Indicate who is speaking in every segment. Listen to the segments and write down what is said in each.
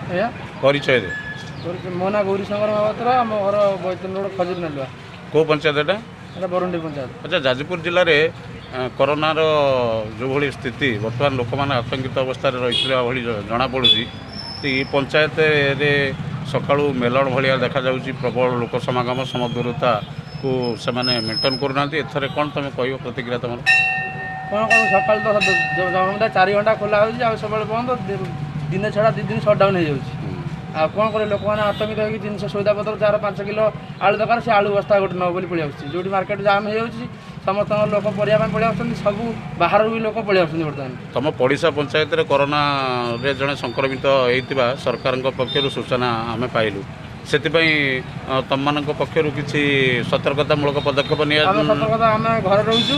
Speaker 1: ଆଜ୍ଞା,
Speaker 2: ପରିଚୟ ଦେ।
Speaker 1: ମୋ ନାଁ ଗୌରୀଶଙ୍କର ମହାପାତ୍ର, ଆମ ଘର ବୈତରଣୀ ରୋଡ଼, ଖଜୁରୀ ନାଲୁଆ।
Speaker 2: କେଉଁ ପଞ୍ଚାୟତ ଏଟା?
Speaker 1: ଏଟା ବରୁଣ୍ଡି ପଞ୍ଚାୟତ।
Speaker 2: ଆଚ୍ଛା, ଯାଜପୁର ଜିଲ୍ଲାରେ କରୋନାର ଯେଉଁଭଳି ସ୍ଥିତି, ବର୍ତ୍ତମାନ ଲୋକମାନେ ଆତଙ୍କିତ ଅବସ୍ଥାରେ ରହିଥିବା ଭଳି ଜଣାପଡ଼ୁଛି। ଏଇ ପଞ୍ଚାୟତରେ ସକାଳୁ ମେଲଣ ଭଳିଆ ଦେଖାଯାଉଛି, ପ୍ରବଳ ଲୋକ ସମାଗମ, ସମଦୂରତାକୁ ସେମାନେ ମେଣ୍ଟେନ୍ କରୁନାହାନ୍ତି। ଏଥରେ କ'ଣ ତୁମେ କହିବ, ପ୍ରତିକ୍ରିୟା ତୁମର?
Speaker 1: କ'ଣ କହିବୁ, ସକାଳୁ ତ ଜଣଙ୍କା 4 ଘଣ୍ଟା ଖୋଲା ହେଉଛି, ଆଉ ସବୁବେଳେ ବନ୍ଦ। ଦିନେ ଛଡ଼ା 2 ଦିନ ସଟ୍ଡାଉନ୍ ହେଇଯାଉଛି। ଆଉ କ'ଣ କରିବେ? ଲୋକମାନେ ଆତଙ୍କିତ ହେଇକି ଜିନିଷ ସଉଦା ପତ୍ର, 4-5 କିଲୋ ଆଳୁ ଦରକାର, ସେ ଆଳୁ ବସ୍ତା ଗୋଟେ ନେବ ବୋଲି ପଳେଇ ଆସୁଛି। ଯେଉଁଠି ମାର୍କେଟ ଜାମ୍ ହେଇଯାଉଛି, ସମସ୍ତଙ୍କ ଲୋକ ପରିବା ପାଇଁ ପଳେଇ ଆସୁଛନ୍ତି, ସବୁ ବାହାରୁ ବି ଲୋକ ପଳେଇ ଆସୁଛନ୍ତି ବର୍ତ୍ତମାନ।
Speaker 2: ତମ ପଡ଼ିଶା ପଞ୍ଚାୟତରେ କରୋନାରେ ଜଣେ ସଂକ୍ରମିତ ହେଇଥିବା ସରକାରଙ୍କ ପକ୍ଷରୁ ସୂଚନା ଆମେ ପାଇଲୁ। ସେଥିପାଇଁ ତମମାନଙ୍କ ପକ୍ଷରୁ କିଛି ସତର୍କତାମୂଳକ ପଦକ୍ଷେପ ନିଆ?
Speaker 1: ଆମେ ସତର୍କତା, ଆମେ ଘରେ ରହୁଛୁ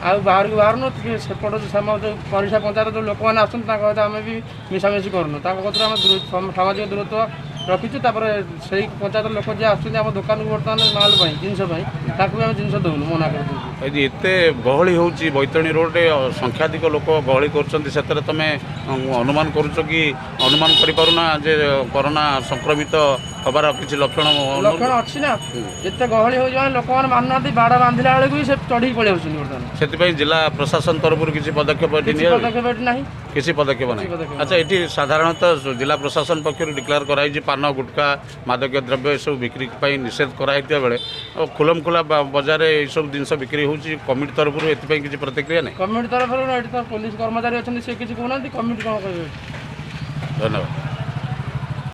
Speaker 1: ଆଉ ବାହାରକୁ ବାହାରୁନୁ। ଟିକେ ସେପଟ ଯେଉଁ ପରିସା ପଞ୍ଚାୟତ ଯେଉଁ ଲୋକମାନେ ଆସୁଛନ୍ତି, ତାଙ୍କ ସହିତ ଆମେ ବି ମିଶାମିଶି କରୁନୁ। ତାଙ୍କ କତିରୁ ଆମେ ସାମାଜିକ ଦୂରତ୍ୱ ରଖିଛୁ। ତାପରେ ସେଇ ପଞ୍ଚାୟତର ଲୋକ ଯିଏ ଆସୁଛନ୍ତି ଆମ ଦୋକାନକୁ ବର୍ତ୍ତମାନ ମାଲ ପାଇଁ, ଜିନିଷ ପାଇଁ, ତାକୁ ବି ଆମେ ଜିନିଷ ଦେଉନୁ, ମନା କରିଦେଉଛୁ।
Speaker 2: ଏଇ ଏତେ ଗହଳି ହେଉଛି ବୈତରଣୀ ରୋଡ଼ରେ, ସଂଖ୍ୟାଧିକ ଲୋକ ଗହଳି କରୁଛନ୍ତି, ସେଥିରେ ତୁମେ ଅନୁମାନ କରୁଛ କି, ଅନୁମାନ କରିପାରୁନା ଯେ କରୋନା ସଂକ୍ରମିତ ହେବାର କିଛି ଲକ୍ଷଣ?
Speaker 1: ଲକ୍ଷଣ ଅଛି ନା, ଏତେ ଗହଳି ହେଉଛି ମାନେ ଲୋକମାନେ ମାନୁନାହାନ୍ତି। ବାଡ଼ ବାନ୍ଧିଲା ବେଳକୁ ବି ସେ ଚଢ଼ିକି ପଳେଇ ଆସୁଛନ୍ତି ବର୍ତ୍ତମାନ।
Speaker 2: ସେଥିପାଇଁ ଜିଲ୍ଲା ପ୍ରଶାସନ ତରଫରୁ କିଛି ପଦକ୍ଷେପ ଏଠି
Speaker 1: କିଛି
Speaker 2: ନିଆଯାଉଛି?
Speaker 1: ପଦକ୍ଷେପ ଏଠି ନାହିଁ।
Speaker 2: କିଛି ପଦକ୍ଷେପ ନାହିଁ।
Speaker 1: ପଦକ୍ଷେପ।
Speaker 2: ଆଚ୍ଛା, ଏଠି ସାଧାରଣତଃ ଜିଲ୍ଲା ପ୍ରଶାସନ ପକ୍ଷରୁ ଡିକ୍ଲେୟାର କରାଯାଇଛି ପାନ, ଗୁଟଖା, ମାଦକୀୟ ଦ୍ରବ୍ୟ ଏସବୁ ବିକ୍ରି ପାଇଁ ନିଷେଧ କରାହେଇଥିବା ବେଳେ ଖୁଲମ ଖୋଲା ବଜାରରେ ଏଇସବୁ ଜିନିଷ ବିକ୍ରି ହେଉଛି। କମିଟି ତରଫରୁ ଏଥିପାଇଁ କିଛି ପ୍ରତିକ୍ରିୟା ନାହିଁ?
Speaker 1: କମିଟି ତରଫରୁ ଏଠି ତ ପୋଲିସ କର୍ମଚାରୀ ଅଛନ୍ତି, ସେ କିଛି କହୁନାହାନ୍ତି। କମିଟି କ'ଣ କହିବେ?
Speaker 2: ଧନ୍ୟବାଦ।